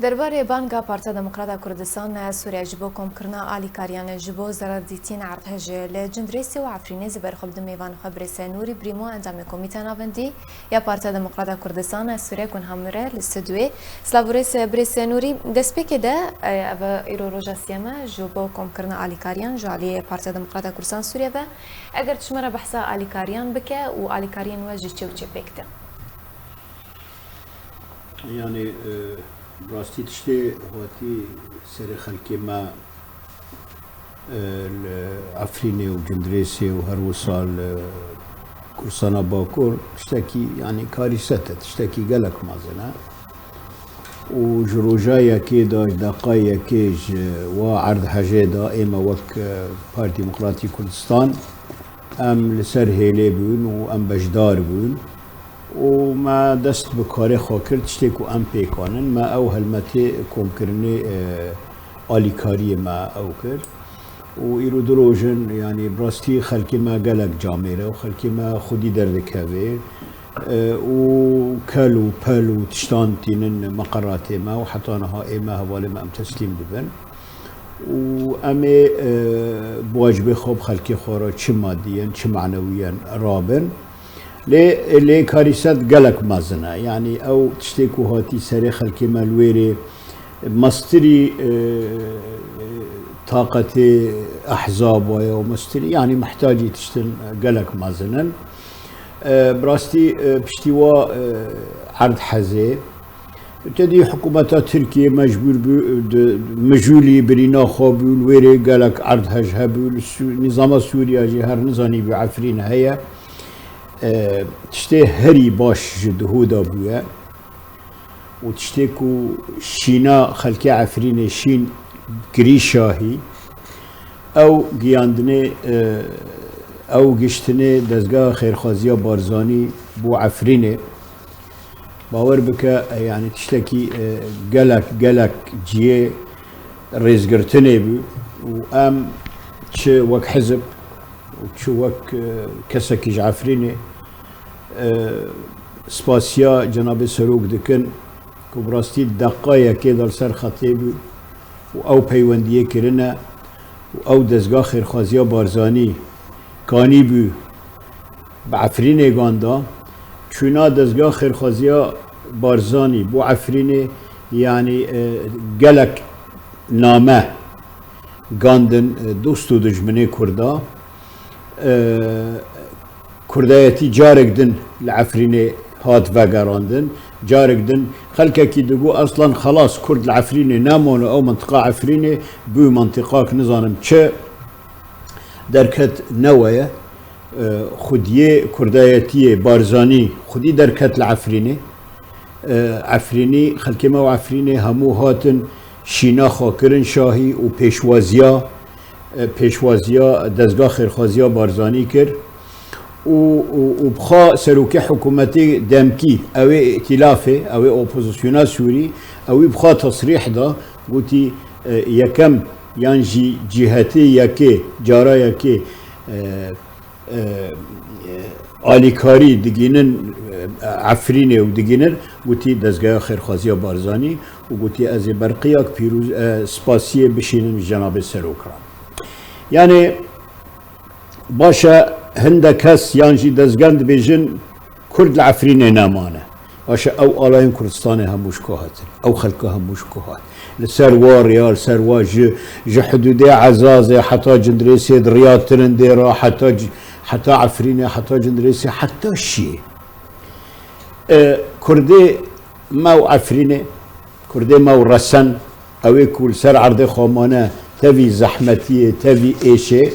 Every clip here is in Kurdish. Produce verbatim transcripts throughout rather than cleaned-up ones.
Derbarê banga Partiya Demokrata Kurdistan Sûriye ji bo komkirina alîkariyan ji bo zerardîtiyên erdhejê li Cindirêsê û Efrînê, ji ber xwe bi du mêvanê xwe Birêz Nûrî Brîmo, endamê Komîteya Navendî ya Partiya Demokrata Kurdistan Sûriye, ku niha min re li stûdyoyê. Silav û rêz Birêz Nûrî. Destpêkê de, e, ev îro roja siyem e ji bo komkirina alîkariyan ji alî Partiya Demokrata Kurdistan Sûriye ve. Eger tu ji me re behsa alîkariyan bike û alîkariyên we ji çi û çi pêk tê? Yanî, e, bi rastî tiştê hatî serê xelkê me, e, li Efrînê û Cindirêsê û her wisa li Kurdistana Bakur tiştekî, yanî karîset e, tiştekî gelek mezin e. Û ji roja yekê de, ji deqa yekê ji wa erdhejê de ême wek, e, Partî Demokratî Kurdistan em li ser hêlê bûn û em beşdar bûn. û me dest bi karê xwe kir, tiştê ku em pêk anin, me ew helmetê komkirinê, e, alîkariyê me ew kir. Û îro du roj in, yanî bi rastî xelkê me gelek camêr e û xelkê me xwedî derdikeve, e, û kel û pel û tiştan tînin meqeratê me û heta niha ê me hevalê me em teslîm dibin. Û em ê, e, bi wacibê xwe bi xelkê xwe re çi madiyen, çi manewiyen rabin. Lê, lê karîset gelek mezin e. Yanî ew tiştê ku hatî serê xelkê me li wêrê mestirî, e, taqetê ehzaba ye û mestirî, yanî mihtacî tiştin gelek mezin in. E, bi rastî, e, piştî wa, e, erdhejê, Te dî hikûmeta Tirkiyê mecbûr bû, di mijûlî birîna xwe bû, li wêrê gelek erdhej hebû, li Sû-, nîzama Sûriya jî her nizanîbû Efrîn heye. E, tiştê herî baş ji duhû de bûye û tiştê ku şîna xelkê Efrînê şîn kirî şahî, ew giyandinê, e, ew giştinê dezgeha xêrxwaziya Barzanî bo Efrînê. Bawer bike, e, yanî tiştekî, e, gelek, gelek cihê rêzgirtinê bû û em çi wek hizib û çi wek, e, kesekî ji Efrînê, e, spasiya Cenabê Serok dikin ku bi rastî deqa yekê de li ser xetê bû û ew peywendiyê kirine û ew dezgah xêrxwaziya Barzanî kanîbû bi Efrînê ganda. Çûna dezgah xêrxwaziya Barzanî bo Efrînê, yanî, e, gelek name gandin, e, dost û dijminê Kurda. E, Kurdayetî carek din li Efrînê hat vegerandin. Carek din xelkekî digot, eslan xelas Kurd li Efrînê nemano, ew mintiqa Efrînê bû mintiqak nizanim çi. Derket ne we ye. E, xwediyê kurdayetiyê Barzanî xwedî derket li Efrînê. E, Efrînî, xelkê me û Efrînê hemû hatin şîna xwe kirin şahî û pêşwaziya, e, pêşwaziya dezgah xêrxwaziya Barzanî kir. Û, û, û bixwe serokê hikûmetê demkî, ew ê îtîlafê, ew ê opozisyona Sûrî, ew ê bixwe tesrîh da, gotî, e, yekem yan jî cîhetê yekê, cara yekê, e, e, alîkarî digînin, e, Efrînê û digînin, gotî dezgeha xêrxwaziya Barzanî û gotî ez ê berqiyak pîroz, e, spasiyê bişînim ji Cenabê Serok re. Yanî, Baş e, hindek kes yan jî dezgan dibêjin, Kurd li Efrînê nemane. Baş e, ew alayên Kurdistanê hemû ji ku hatin? Ew xelka hemû ji ku hat? Li ser wa riya, li ser wa ji, ji hidûdê Ezazê heta Cindirêsê, di riya Tirindê re heta c-, heta Efrînê, heta Cindirêsê, heta Şiyê. E, Kurdê me û Efrînê, Kurdê me û resen, ew ê ku li ser erdê xwe mane, tevî zehmetiyê, tevî êşê,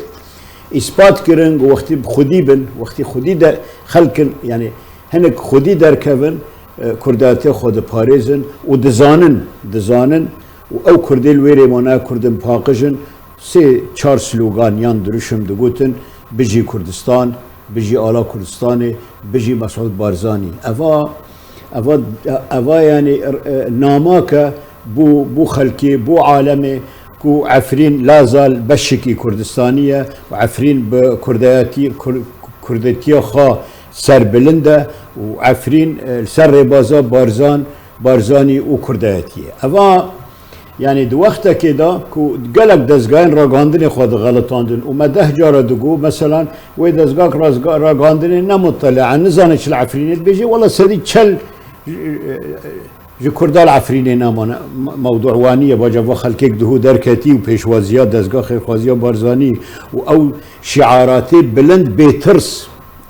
îspat kirin ku wextî bi xwedî bin, wextî xwedî de xelkin, yanî hinek xwedî derkevin, e, kurdatiya xwe diparêzin û dizanin, dizanin û ew Kurdê li wê rêmana Kurdin paqij in, sê çar slogan yan dirûşim digotin, Bijî Kurdistan, Bijî Ala Kurdistanê, Bijî Mesûd Barzanî. Eva, eva, eva yanî, e, namak e bo, bo xelkê, bo alemê ku Efrîn lazal beşekî Kurdistanî ye û Efrîn bi kurdayetî, kur-, kurdetiya xwe serbilind e û Efrîn, e, li ser rêbaza Barzan Barzanî û Kurdayetiyê. Eva, yanî di wextekê de ku gelek dezgahên ragihandinê xwe dixelitandin û me deh cara digot, meselan, wê dezgahek razga-, ragihandinê ne mutele'e, nizane çi li Efrînê dibêje, wela sedî çel ji Kurda li Efrînê nemane. Me-, mewdû wan niye, baca va xelkek diho derketî û pêşwaziya dezgah xêrxwaziya Barzanî û ew şiaratê bilind bêtirs,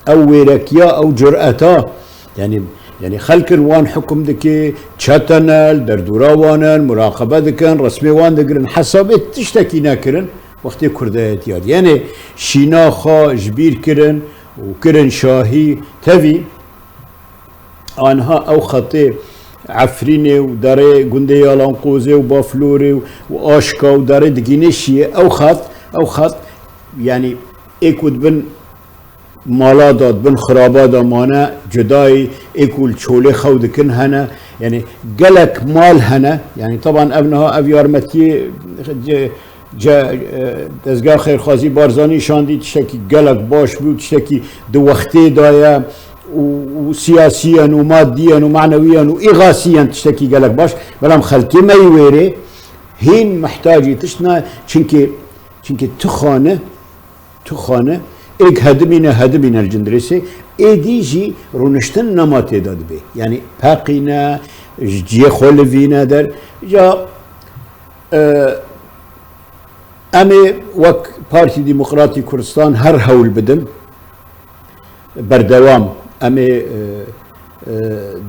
ew wêrekiya, ew cureta, yanî, yanî xelkin wan hukum dike, çete ne, li derdora wan in, muraqebe dikin, resmê wan digirin, hesabê tiştekî nekirin, wextê kurdayetiya dî. Yanî şîna xwe ji bîr kirin û kirin şahî. Tevî, anha ew xetê Efrînê û derê gundê Yalanqozê û Baflorê û, û Aşka û derê digîne şiyê, ew xet, ew xet, yanî ê ku dibin mala de, dibin xiraba de mane, cudayî, ê ku li çolê xew dikin hene. Yanî gelek mal hene. Yanî teban ev niha ev yarmetiyê ce-, ce-, e, dezgeha xêrxwazî Barzanî şandî, tiştekî gelek baş bû, tiştekî di wextê de ye û, û siyasiyen û madiyen û manewiyen û îxasiyen tiştekî gelek baş. Belam xelkê me yî wêrê hîn mihtacî tişt ne, çimkî, çimkî tu xane, tu xane, êk hedimîne, hedimîne li Cindirêsê, êdî jî rûniştin nema tê de dibê. Yanî peqî ne, ji cihê xwe livîne der. Ya, e, em ê wek Partî Demokratî Kurdistan her hewl bidin, berdewam em ê, e, e,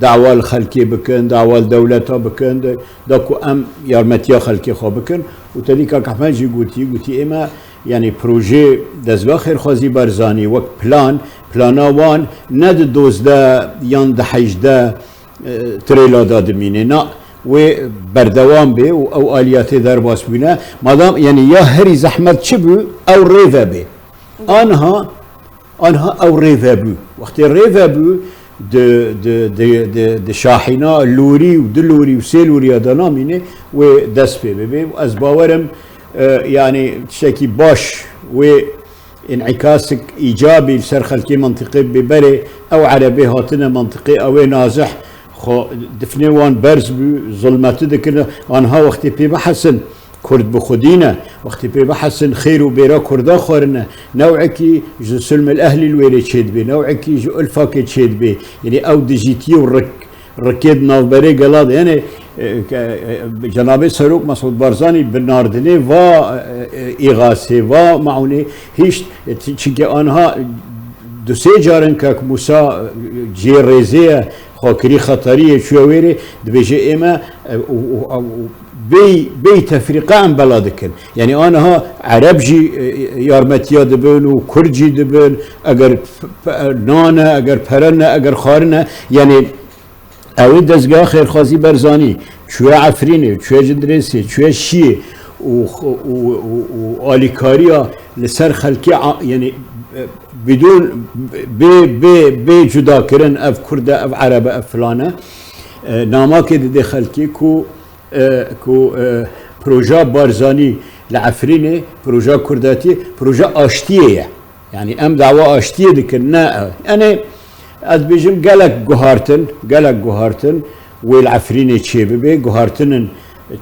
dawa li xelkê bikin, dawa li dewleta bikin, de, da ku em yarmetiya xelkê xwe bikin. Û tevî Kak Ehmed jî gotî, gotî ê me, yanî projê dezga xêrxwazî Barzanî wek plan, plana wan ne di dozdeh yan di hejdeh, e, tirêla de dimîne. Na, wê berdewam bê û ew aliyatê derbas bûne. Madam, yanî ya herî zehmet çi bû, ew rê vebê. Anha, anha ew rê vebû. Wextê rê vebû, di, di, di, di, di şahîna lorî û du lorî û sê loriya de namîne, wê dest pê bibe. Ez bawerim, e, yanî tiştekî baş wê înîkasik îcabî li ser xelkê mentiqê bê. Berê ew erebê hatine mentiqê, ew ê nazih xwe difnê wan berz bû, zulmetî dikin. Anha wextê pê bihesin, Kurd bi xwedî ne. Wextê pê bihesin, xêr û bêra Kurda xwarine. Newekî ji Sulmil Ehlî li wêrê çêdibê, newekî ji Ulfakê çêdibê. Yanî ew dijîtiyê û rik-, rikê di navberê gela de. Yanî, e, ke, e, Cenabê Serok Mesûd Barzanî bi nardinê va, e, e, îxasê, va meûnê hişt, e, ti-, çimkî anha du sê carin Kak Mûsa, e, cihê rêzê ye, xwekirî xeterî ye, çûye wêrê, dibêje ê me, e, û, û, û, bêy, bêy tefrîqe em bela dikin. Yanî aniha Ereb jî, e, e, yarmetiya dibin û Kurd jî dibin, eger p-, p-, nan e, eger pere ne, eger xwarin e, yanî ew ê dezgeha xêrxwazî Barzanî, çûye Efrînê, çûye Cindirêsê, çûye Şiyê û, û, û, û alîkariya li ser xelkê a-, yanî, e, bidûn, bê, bê, bê cudakirin, ev Kurd e, ev Ereb e, ev filan e. E, namakê dide xelkê ku, e, ku, e, proja Barzanî li Efrînê, proja Kurdatiyê, proja aştiyê ye. Yanî em dawa aştiyê dikin, ne ew. Yanî ez dibêjim gelek guhartin, gelek guhartin wê li Efrînê çêbibe, guhartinin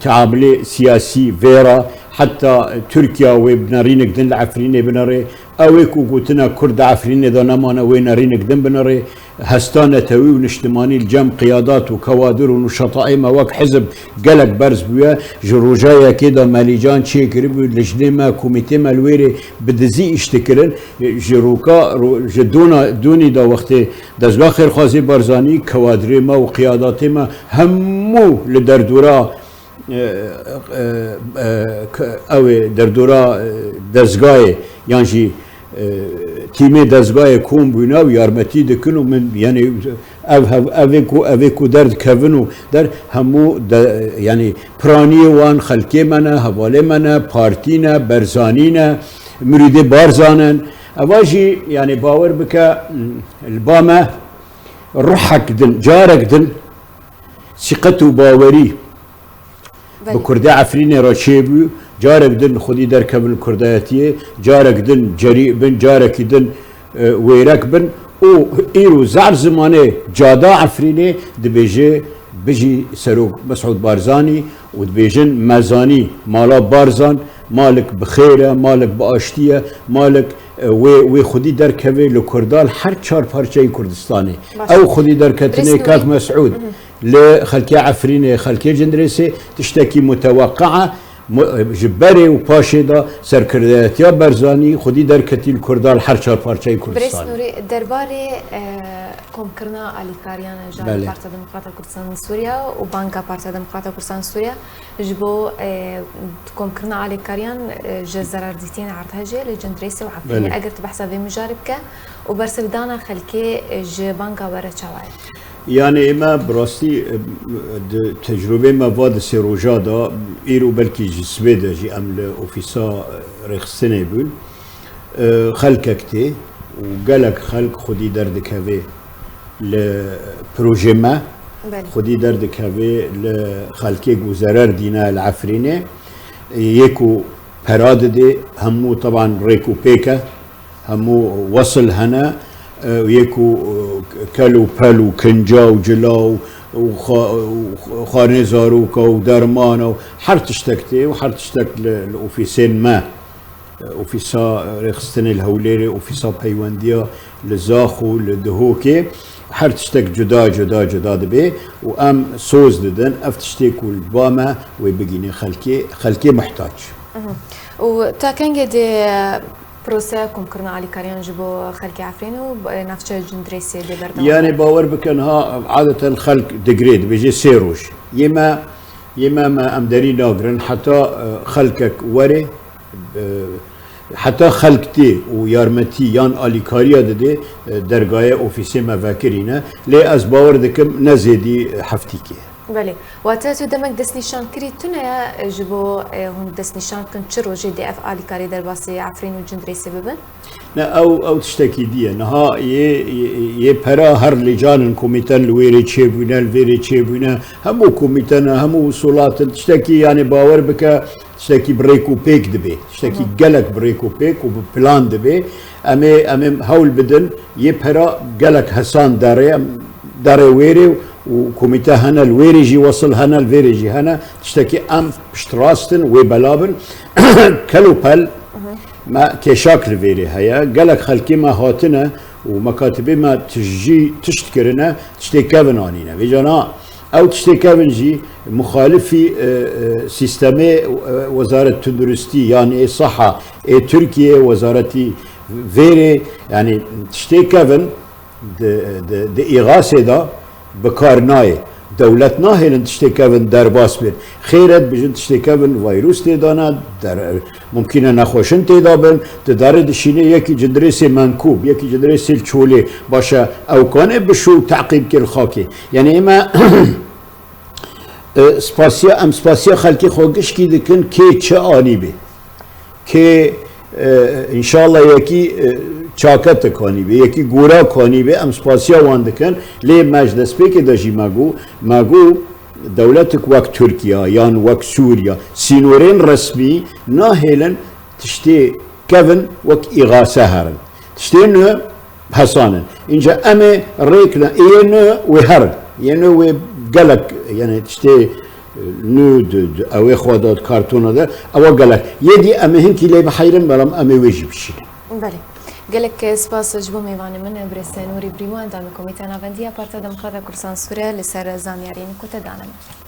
teabilê siyasî vê re, heta Tirkiya wê bi nerînek din li Efrînê binere. Ew ê ku gotine Kurd di Efrînê de nemane, wê nerînek din binere. Hesta netewî û niştimanî li cem qiyadat û kewadir û nuşataê me wek hizb gelek berz bûye. Ji roja yekê de me lîcan çêkiribû, lijnê me, komîtê me li wêrê bi dizî îş dikirin. Ji roka, ro-, ji dona, donî de wextê dezga xêrxwazê Barzanî, kewadirê me û qiyadatê me hemû li derdora, e, e, e, ke-, ew ê derdora, e, dezgayê yan jî, e, tîmê dezgayê kom bûne û yarmetî dikin û min, yanî, ev hev-, ev ê ku, ev ê ku derdikevin û der hemû de, yanî, piraniyê wan xelkê me ne, hevalê me ne, partî ne, Berzanî ne, mirîdê Barzan in. Eva jî, yanî, bawer bike, li ba me ruhek din, carek din sîqet û bawerî Belê. Bi Kurdê Efrînê re çêbû, carek din xwedî derkevin li Kurdayetiyê, carek din cerî bin, carekî din, e, wêrek bin û îro zar zimanê cada Efrînê dibêje, Bijî Serok Mesûd Barzanî û dibêjin me zanî mala Barzan, malik bi xêr e, malik bi aştî ye, malik, e, wê, wê xwedî derkeve li Kurda li her çar parçeyên Kurdistanê. Baş. Ew xwedî derketinê Birêz Nûrî. Kak Mesûd li xelkê Efrînê, xelkê Cindirêsê tiştekî muteweqi e. Mu-, ji berê û paşê de serkirdayetiya Barzanî xwedî derketî li Kurda li her çar parçeyên Birêz Kurdistanê. Nûrî, derbarê, e, komkirina alîkariyan ji Belê. Parta Demokrata Kurdistan Sûriya û Banka Parta Demokrata Kurdistan Sûriya ji bo, e, komkirina alîkariyan, e, ji zerardîtiyên erdhejê li Cindirêsê û Efrînê. Belê. Eger tu behsa vê mijarê bike û bersivdana xelkê, e, ji banka we re çawa ye? Yani ême bi rastî, e, di tecrûbê me va di sê roja de, îro belkî ji sibê de jî em li ofîsa, e, rêxistinê bûn. E, xelkek tê û gelek xelk xwedî derdikeve li projê me. Belê. Xwedî derdikeve li xelkê ku zerer dîne li Efrînê. Yê ku pera didê, hemû teban rêk û pêk e, hemû wesil hene, e, yê ku, e, kel û pel û kinca û cila û, û xa-, û xwarinê zaroka û dermana û her tiştek tê û her tiştek li, li ofîsên me, e, ofîsa rêxistinê li Hewlêrê, ofîsa peywendiya li Zaxo, li Dihokê, her tiştek cuda, cuda, cuda dibe û em soz didin, ev tiştê ku li ba me wê bigîne xelkê, xelkê muhtac. Mhm. Û ta kengê dê proseya komkirina alîkariyan ji bo xelkê Efrîn û, e, navçeya Cindirêsê dê berdewam Yani be? Bawer bikin ha, adeten xelk digirê, dibêje sê roj. Yê me, yê me, me em derî nagirin heta, e, xelkek were, e, heta xelk tê û yarmetî yan alîkariya didê, e, dergayê ofîsê me vekirîne. Lê ez bawer dikim ne zêdî heftîkê. Belê. Wate tu demek destnîşan kirî tune ye, e, ji bo, e, hûn destnîşan bikin çi rojê dê ev alîkarî derbasî Efrîn û Cindirêsê bibin? Ne, ew, ew tiştekî dî ye. Niha yê, yê, yê pera her lîcanin komîten li wêrê çêbûne, li vêrê çêbûne. Hemû komîtena, hemû usulat in. Tiştekî, yani bawer bike, tiştekî bi rêk û pêk dibe. Tiştekî Hı hı. gelek bi rêk û pêk û bi plan dibe. Em ê, em ê hewl bidin, yê pera gelek hesan derê, em derê wêrê û komîte hene li wêrê jî, wesil hene li vêrê jî hene. Tiştekî em piştrast in, wê bela bin. Kel û pel me kêşak li vêrê heye. Gelek xelkê me hatine û mekatibê me tijî tişt kirine, tiştê kevin anîne. Vêca na, ew tiştê kevin jî muxalifî, e, e, sîstemê, e, Wezaret Tunduristî, yan ê Seha, ê Tirkiyê, wezaretî vêrê, yani tiştê kevin di, di, di îxasê de bi kar nayê. Dewlet nahêlin tiştê kevin derbas bin. Xêret bijin tiştê kevin vayrus tê dana, der, mumkîne nexweşin tê da bin. Di derê dişîne yekî cindirêsê menkûb, yekî cindirêsê çolê. Başe ew kanê bişû teqîb kir xakê. Yani ême, e, spasiya, em spasiya xelkê xwe gişkî dikin kê çi anî bê. Kê, e, înşallah yekî, e, çaketik anî bê, yekî gorak anî bê, em spasiya wan dikin. Lê me ji destpêkê de jî me got, me got, dewletik wek Tirkiye yan wek Sûriye, sînorên resmî nahêlin tiştê kevin wek îxase herin. Tiştê nû hesan in. Înca em ê rêk ne, ê nû wê herin. Yê nû wê gelek, yani tiştê, e, nû di, di, ew ê xwe de di kartona de, ewa gelek. Yê dî em ê hinkî lê biheyrin, belam em ê wê jî bişînin. Belê. Gelek spas ji bo mêvanê min, Birêz Nûrî Birîmo, endamê Komîteya Navendî ya Partiya Demokrata Kurdistan Sûriye, li ser zanyariyên ku te dane min.